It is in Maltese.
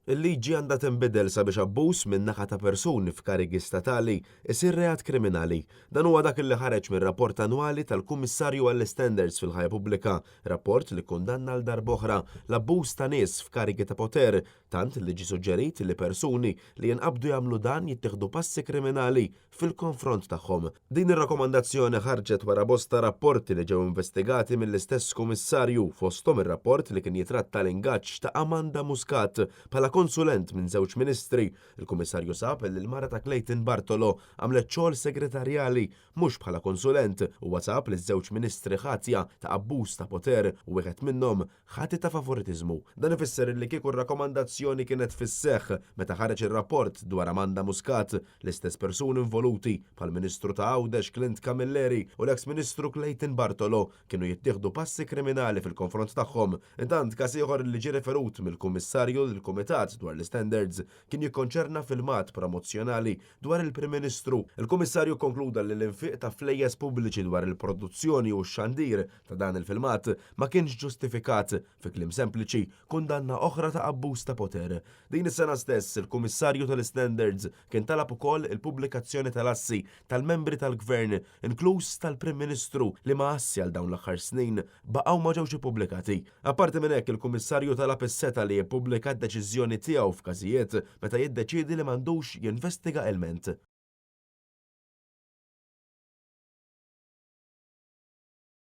Il-liġi għandha tinbidel sabiex abbuż min-naħa ta' persuni f'karigi statali isir reat kriminali. Dan huwa dak li ħareġ mir-rapport annwali tal-Kummissarju għall-Istandards fil-Ħajja Pubblika, rapport li kkundanna għal darb'oħra l-abbuż ta' nies f'karigi ta' poter, tant li ġie suġġerit li persuni li jinqabdu jagħmlu dan jittieħdu passi kriminali fil-konfront tagħhom. Din ir-rakkomandazzjoni ħarġet wara bosta rapporti li ġew investigati mill-istess Kummissarju, fosthom ir-rapport li kien jitratta l-ingaġġ ta' Amanda Muscat bħala konsulent minn żewġ ministri. Il-Kummissarju sab li l-mara ta' Clayton Bartolo għamlet xogħol segretarjali mhux bħala konsulent. Huwa sab li ż-żewġ ministri ħatja ta' abbuż ta' poter u wieħed minnhom ħati ta' favoritiżmu. Dan ifisser li kieku r-rakkomandazzjoni kienet fis-seħħ meta ħareġ ir-rapport dwar Amanda Muscat, l-istess persuni involuti, bħall-Ministru ta' Għawdex Clint Camilleri u l-eks Ministru Clayton Bartolo, kienu jittieħdu passi kriminali fil-konfront tagħhom. Intant, każ ieħor li ġie riferut mill-Kummissarju lill-Kumitat dwar l-Istandards kien jikkonċerna filmat promozzjonali dwar il-Prim Ministru. Il-Kummissarju kkonkluda li l-infiq ta' flejjes pubbliċi dwar il-produzzjoni u x-xandir ta' dan il-filmat ma kienx ġustifikat, fi kliem sempliċi, kundanna oħra ta' abbuż ta' poter. Din is-sena stess, il-Kummissarju tal-Istandards kien talab ukoll il-pubblikazzjoni tal-assi tal-membri tal-Gvern, inkluż tal-Prim Ministru, liema assi għal dawn l-aħħar snin baqgħu ma ġewx ippubblikati. Apparti minn hekk, il-Kummissarju talab is-setgħa li jippubblika d-deċiżjoni tiegħu f'każijiet meta jiddeċiedi li m'għandux jinvestiga ilment.